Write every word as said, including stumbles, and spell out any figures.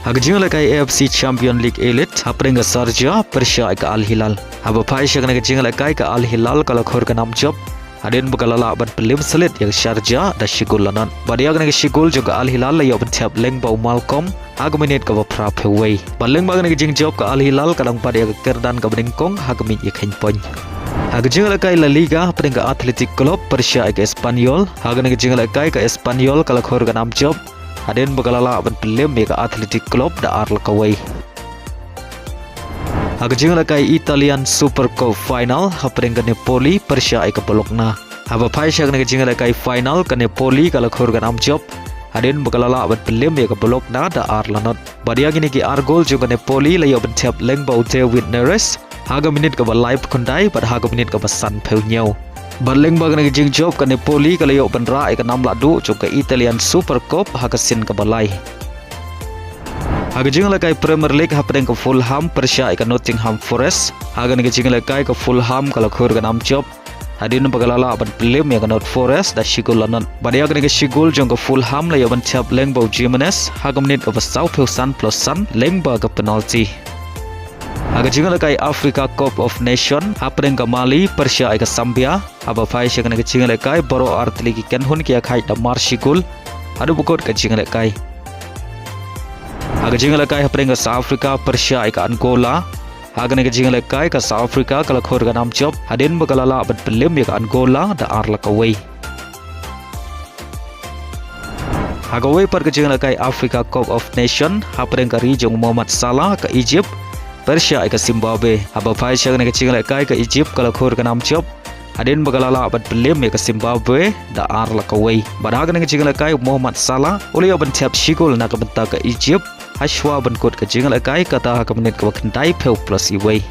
Ha ka jingïalehkai A F C Champion League Elite, hapdeng ka Sharjah pyrshah ïa ka Al Hilal. Haba phai sha kane ka jingïalehkai, ka Al Hilal ka la khur ka nam jop hadien ba ka la lah ban pynlem slit ïa ka Sharjah da shi gol la nod. Bad ïa kane ka shi gol jong ka Al Hilal la ïoh ban thep lyngba u Malcom ha ka minit kaba phra phew wei. Bad lyngba kane ka jingjop, ka Al Hilal ka dang bat ïa ka kyrdan kaba nyngkong ha ka miej ïakheiñ point. Ha ka jingïalehkai La Liga, hapdeng ka Athletic Club pyrshah ïa ka Espanyol. Ha kane ka jingïalehkai, ka Espanyol ka la khur ka nam jop hadien ba ka la lah ban pynlem ïa ka Athletic Club da ar la ka wei. Ha ka jingïalehkai Italian Super Cup final, hapdeng ka Napoli pyrshah ïa ka Bologna. Haba phai sha kane ka jingïalehkai final, ka Napoli ka la khur ka nam jop hadien ba ka la lah ban pynlem ïa ka Bologna da ar la nod. Bad ïa kine ki ar gol jong ka Napoli la ïoh ban thep lyngba u David Neres ha ka minit kaba laiphew khyndai bad ha ka minit kaba sanphew hynñiew. Bad lyngba kane ka jingjop, ka Napoli ka la ïoh ban rah ïa ka nam lahduh jong ka Italian Super Cup ha ka sien kaba lai. Ha ka jingïalehkai Premier League, hapdeng ka Fulham pyrshah ïa ka Nottingham Forest. Ha kane ka jingïalehkai, ka Fulham ka la khur ka nam jop hadien ba ka la lah ban pynlem ïa ka Not Forest da shi gol la nod. Bad ïa kane ka shi gol jong ka Fulham la ïoh ban thep lyngba u Jimenez ha ka minit kaba sawphew san plus san lyngba ka penalty. Ha ka jingïalehkai Africa Cup of Nation, hapdeng ka Mali pyrshah ïa ka Zambia. Haba phai sha kane ka jingïalehkai, baroh ar tylli ki kynhun ki ïakhaid da mar shi gol haduh ba kut ka jingïalehkai. Ha ka jingïalehkai hapdeng ka South Africa pyrshah ïa ka Angola. Ha kane ka jingïalehkai, ka South Africa ka la khur ka nam jop hadien ba ka la lah ban pynlem ïa ka Angola da ar la ka wei. Ha kawei pat ka jingïalehkai Africa Cup of Nation, hapdeng ka ri jong u Mohamed Salah, ka Egypt pyrshah ïa ka Zimbabwe. Haba phai sha kane ka jingïalehkai, ka Egypt ka la khur ka nam jop hadien ba ka la lah ban pynlem ïa ka Zimbabwe da ar la ka wei. Bad ha kane ka jingïalehkai, u Mohamed Salah u la ïoh ban thep shi gol na ka bynta ka Egypt ha shuwa ban kut ka jingïalehkai, kata ha ka minit kaba khyndaiphew plus iwei.